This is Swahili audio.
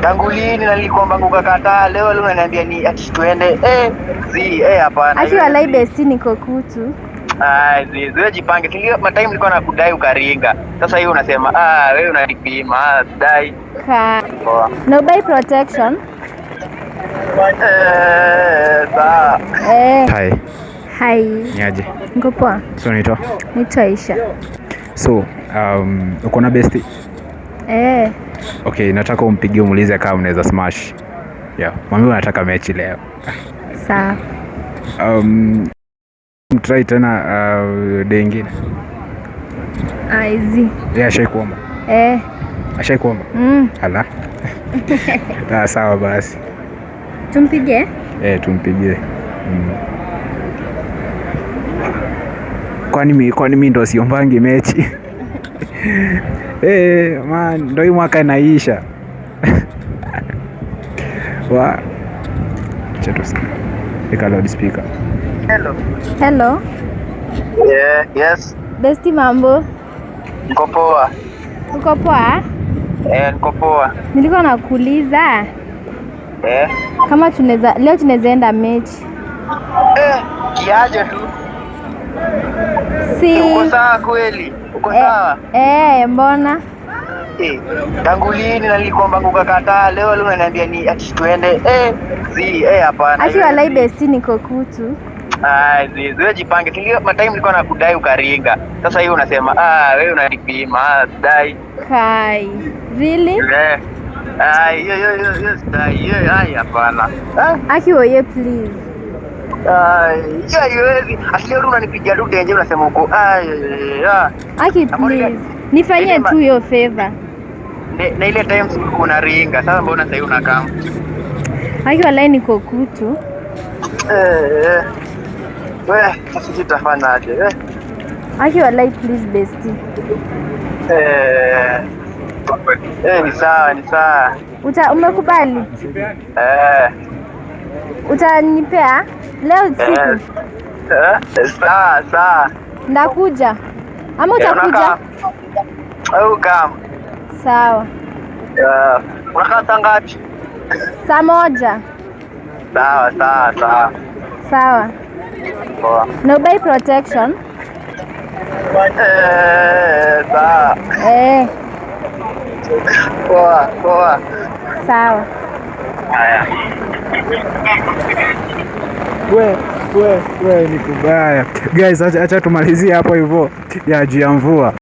Tangu lini na nilikuomba ukakataa, leo leo unaniambia ni ati tuende. Eh, zi, eh hapana. Aki walai besti niko kutu. Ah, zi, wewe jipange. Silio matime nilikuwa nakudai ukaringa. Sasa hiyo unasema, ah, wewe unanipima, ah, sidai. Ka. Poa. No buy protection. Eh, sawa. Eh. Hi, Hi. niaje? Niko poa. So unaitwa? Naitwa Aisha. So, uko na bestie? Eh. Okay, nataka umpigie umuulize kama mnaweza smash. Yeah, mwambie unataka mechi leo. Sawa. Try tena day ingine. Aizi. Yeah, ashai kuomba. Eh. Ashai kuomba. Ala. Ah, sawa basi. Tumpige? Eh, tumpigie. Kwani mi ndo siombangi mechi? Eh, man, ndo hii mwaka inaisha. Wa acha tu weka loudspeaker. Hello. Hello. Yeah, yes. Besti mambo. Niko poa. Uko poa? Eh, niko poa. Nilikuwa nakuuliza Eh. kama tunaweza leo tunaweza enda mechi. Eh, kiaje tu. Si Uko sawa kweli? Uko sawa? Eh, mbona? Eh, tangu lini na nilikuomba ukakataa, leo leo unaniambia ni ati tuende. Eh, zi, eh hapana. Aki walai besti niko kutu. Ah, zi, wewe jipange. Silio matime nilikuwa nakudai ukaringa. Sasa hiyo unasema, ah, wewe unanipima, ah, sidai. Kai. Really? Eh. Ah, hiyo hiyo hiyo hiyo sidai. Hiyo ai hapana. Ah, Aki oye please. ah, hiyo haiwezi. Asili wewe unanipigia tu denje unasema uko. Ah, ah. Aki please. Nifanyie tu hiyo favor. Na ile time ulikuwa unaringa. Sasa mbona sasa hivi unakaa? Aki walai niko kutu. Eh. Wewe sasa tutafanya aje? Eh. Aki walai please besti. Eh. Eh, ni sawa, ni sawa. Uta umekubali? Eh. Utanipea leo Eh. usiku? Eh, sawa, sawa. Ndakuja. Ama Eh, utakuja? unakaa? Au kama. Sawa. Eh, unakaa saa ngapi? Saa 1. Sawa, sawa, sawa. Sawa. Poa. No buy protection. Eh, sawa. Eh, Poa, poa. sawa. Haya. We, we, we ni kubaya. Guys, acha tumalizie hapo hivyo ya juu ya mvua.